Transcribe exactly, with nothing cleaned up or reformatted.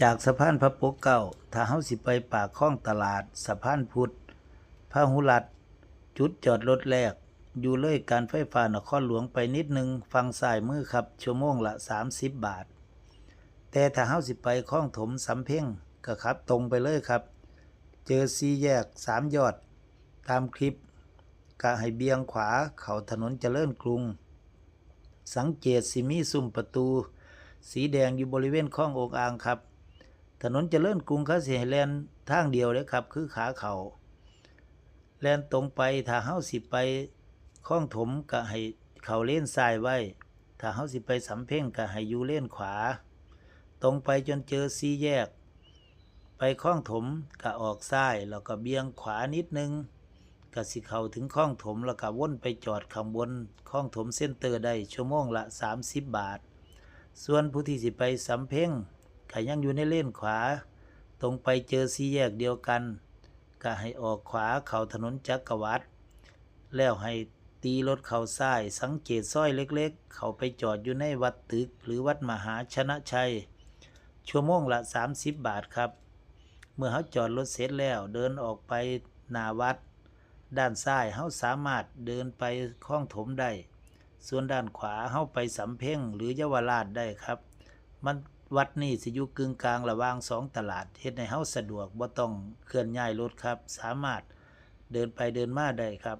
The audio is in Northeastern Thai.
จากสะพานพระปกเกล้า ถ้าเฮาสิไปปากคลองตลาด สะพานพุทธ พหุรัฐ จุดจอดรถแรก อยู่เลยการไฟฟ้านครหลวงไปนิดนึง ฝั่งซ้ายมือครับ ชั่วโมงละสามสิบบาท แต่ถ้าเฮาสิไปคลองถมสำเพ็ง ก็ขับตรงไปเลยครับ เจอสี่แยกสามยอด ตามคลิป ก็ให้เบี่ยงขวาเข้าถนนเจริญกรุง สังเกตสิมีซุ้มประตูสีแดงอยู่บริเวณคลององอ่างครับ ถนนเจริญกรุงเขาสิให้แล่นทางเดียวเลยครับ คือขาเข้า แล่นตรงไป ถ้าเฮาสิไปคลองถมก็ให้เข้าเลนซ้ายไว้ ถ้าเฮาสิไปสำเพ็งก็ให้อยู่เลนขวา ตรงไปจนเจอสี่แยก ไปคลองถมก็ออกซ้าย แล้วก็เบี่ยงขวานิดนึง ก็สิเข้าถึงคลองถม แล้วก็วนไปจอดข้างบนคลองถมเซ็นเตอร์ได้ ชั่วโมงละสามสิบบาท ส่วนผู้ที่สิไปสำเพ็งก็ยังอยู่ในเลนขวา ตรงไปเจอสี่แยกเดียวกัน ก็ให้ออกขวาเข้าถนนจักรวรรดิ แล้วให้ตีรถเข้าซ้าย สังเกตซอยเล็กๆ เข้าไปจอดอยู่ในวัดตึกหรือวัดมหาชนะชัย ชั่วโมงละสามสิบบาทครับ เมื่อเฮาจอดรถเสร็จแล้ว เดินออกไปหน้าวัด ด้านซ้ายเฮาสามารถเดินไปคลองถมได้ ส่วนด้านขวาเฮาไปสำเพ็งหรือเยาวราชได้ครับ มัน วัดนี่สิอยู่กึ่งกลางระหว่างสองตลาด เฮ็ดให้เฮาสะดวก บ่ต้องเคลื่อนย้ายรถครับ สามารถเดินไปเดินมาได้ครับ